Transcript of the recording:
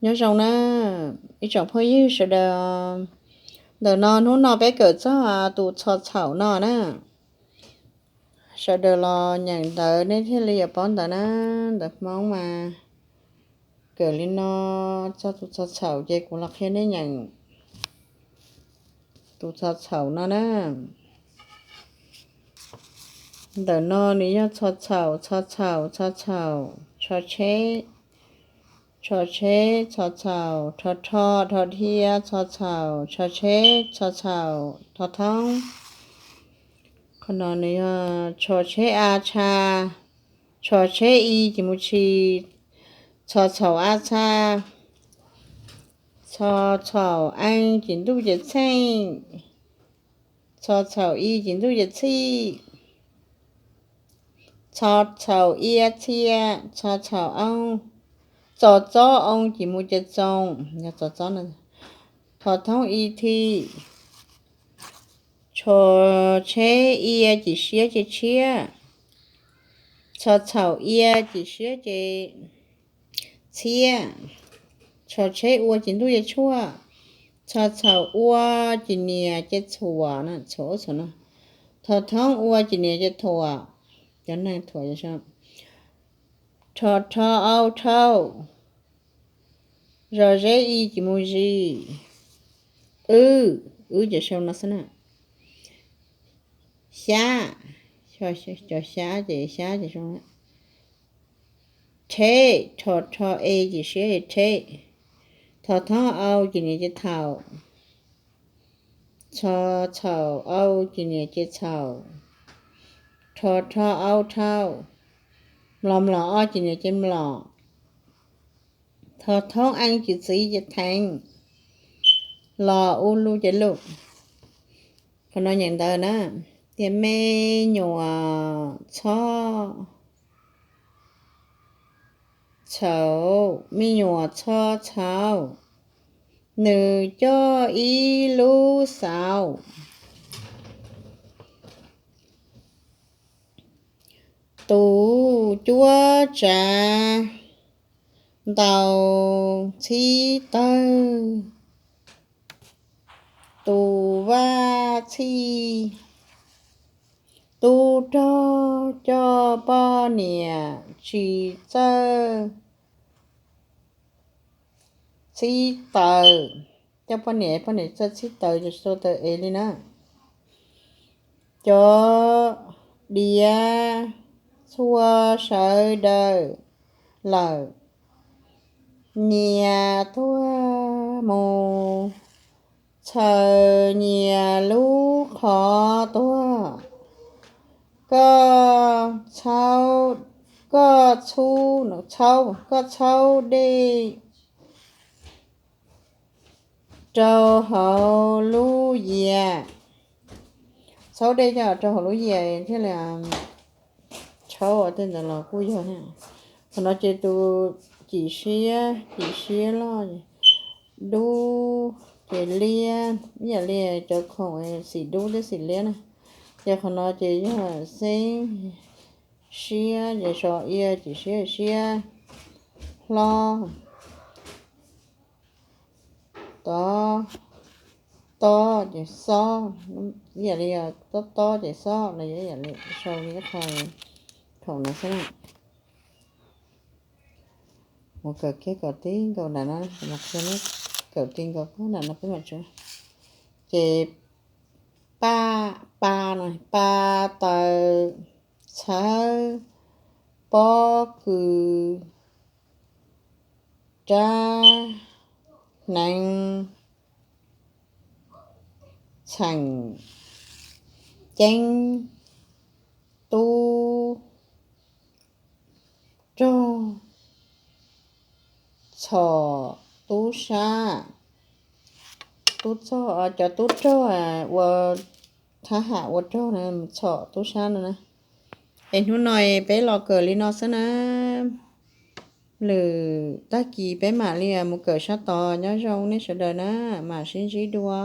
Nyob zoo na, ib tsoom phooj ywg sawv daws. Ntawm no hnub no peb kawm txog tus txho txhaum no na. Sawv daws los nyeem ntawv nej thiaj li yuav paub ntawv na. Ntawv Hmoob mas kawm li no, txog tus txho txhaum ces kuv los qhia nej nyeem tus txho txhaum no na. Ntawm no nws yog txho txhaum, txho txhaum, txho txhaum, txho tsheb, txho tsheb, txho txhaum, rho rho, rho dhia, txho txhaum, txho tsheb, txho txhaum, tho thoob. Qhov no nws yog txho tsheb a tsha, txho tsheb i ces mus tshis, txho txhaum a tsha, txho txhaum ees ces ntuj ces txheej, txho txhaum i ces ntuj ces txhij, txho txhaum ia txhia, txho txhaum oo, txo txob oo ces mus ces txoos, yog txo txob no. Tho thoob i thi, txho tsheb ia ces siab ces tshiab, txho txhaum ia ces siab ces txhiab, txho tsheb ua ces ntuj ces tshuaj, txho txhaum ua ces niam ces txhuam, txhuam no, tho thoob ua ces niam ces thuam, cov neeg thuam. Rho rho au rhau, zos zeb i ces mus zis, wb, wb ces sau no xwb na. Xyab, cov xyab ces xyab ces sau na. Rheb, rho rho e ces siab ces rheb, tho thoob au ces niam ces thaum, txho txhaum au ces niam ces txhaum, rho rho au rhau, mlom mlom o ces niam ces mlom, tho thoob ees ces txiv ces theev, los u lu ces lus. Qhov no nyeem ntawv na, tias me nyuam txhob txhaum, me nyuam txhob txhaum, nws coj ib lub xauv, tus cuab tsav ntaus txhib tawg, tus vaj txhij tub rog coj poj niam tsis txawj txhib taws, coj poj niam, poj niam txawj txhib taws ces tsis tau taws ev li na. Cov diav txhua sawv daws lawm, nyias tuag mus, txhaws nyias lub qhov tuag. Koj txhaub, koj txhub, txhaub, koj txhaub dej rau hauv lub yias. Txhaub dej coj rau hauv lub yias thiaj li txhaub tej ntawd los kuj yog. Qhov no ces tus cim siab, cim siab loj, dub ces liab, ib yam li cov khoom xim dub thiab xim liab na. Ces qhov no ces yog xeeb siab, ces so ia cim siab, siab hlob, tob, tob ces xob, ib yam li tob tob ces xob los yog ib yam li sau li ib qho khoom no xwb na. Mus kawm kiag kom tib nkaus nram no, kawm tib nkaus nram no peb mam tsuas. Ces pa, pa no, pa taws txhawb pob kws rab hneev txheem ceeb tub rog txhom tub sab, tub txog cov tub rog ua thab ham ua rog na, txhom tub sab no na. Es hnub no peb los kawm li no xwb na. Lwm tag kis peb mam li mus kawm sab tod. Nyob zoo nej sawv daws na, mam sib ntsib dua.